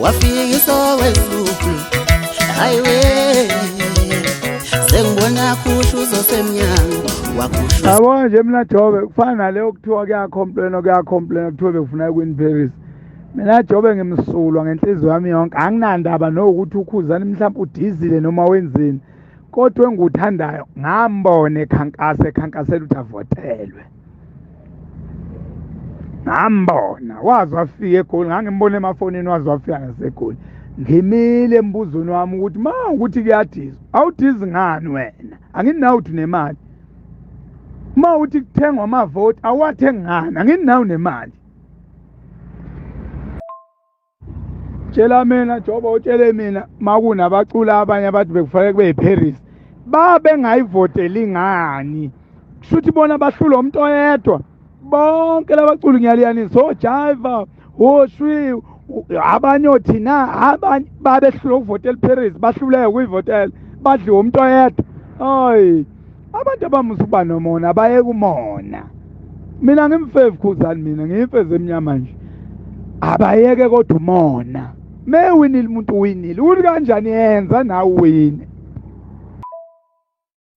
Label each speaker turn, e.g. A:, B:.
A: Wafikisa wezulu, hayiwe, sengibona khusha uzosemnyango wakhusha.
B: Yabona nje mina Jobe, kufana naleyo kuthiwa kuyacomplaina, kuyacomplaina, kuthiwa bekufuna kwin Paris. Mina Jobe ngimsulwa ngenhliziyo yami yonke, anginandaba nokuthi uKhuzani mhlawumbe udizile noma wenzeni, kodwa engikuthandayo ngambona ekhankasa, ekhankasela ukuthi avotelwe. Ngambona waze wafika eGoli, ngangimbona emafonini, waze wafika ngaseGoli. Ngimile embuzweni wami ukuthi ma ukuthi kuyadizwa, awudizi ngani wena? Anginawo uthi nemali. Uma uthi kuthengwa amavoti, awuwathengi ngani? Anginawo nemali. Tshela mina Joba, utshele mina makunabaculi abanye abathi bekufanele kube yiParis, babengayivoteli ngani? Kushuthi bona bahlulwa umuntu oyedwa. Bonke labaculi ngiyaliyanisa, oJaiva, oShwi, abanye othina, abanye babehlulwa ukuvotela iParis, bahluleka ukuyivotela, badliwe umuntu oyedwa. Hayi, abantu abamusa ukuba nomona, bayeke umona. Mina ngimfevu Khuzani, mina ngiyimfezi emnyama nje. Abayeke kodwa umona. Mewinile umuntu, uwinile. Uthi kanjani yenza nawe uwine.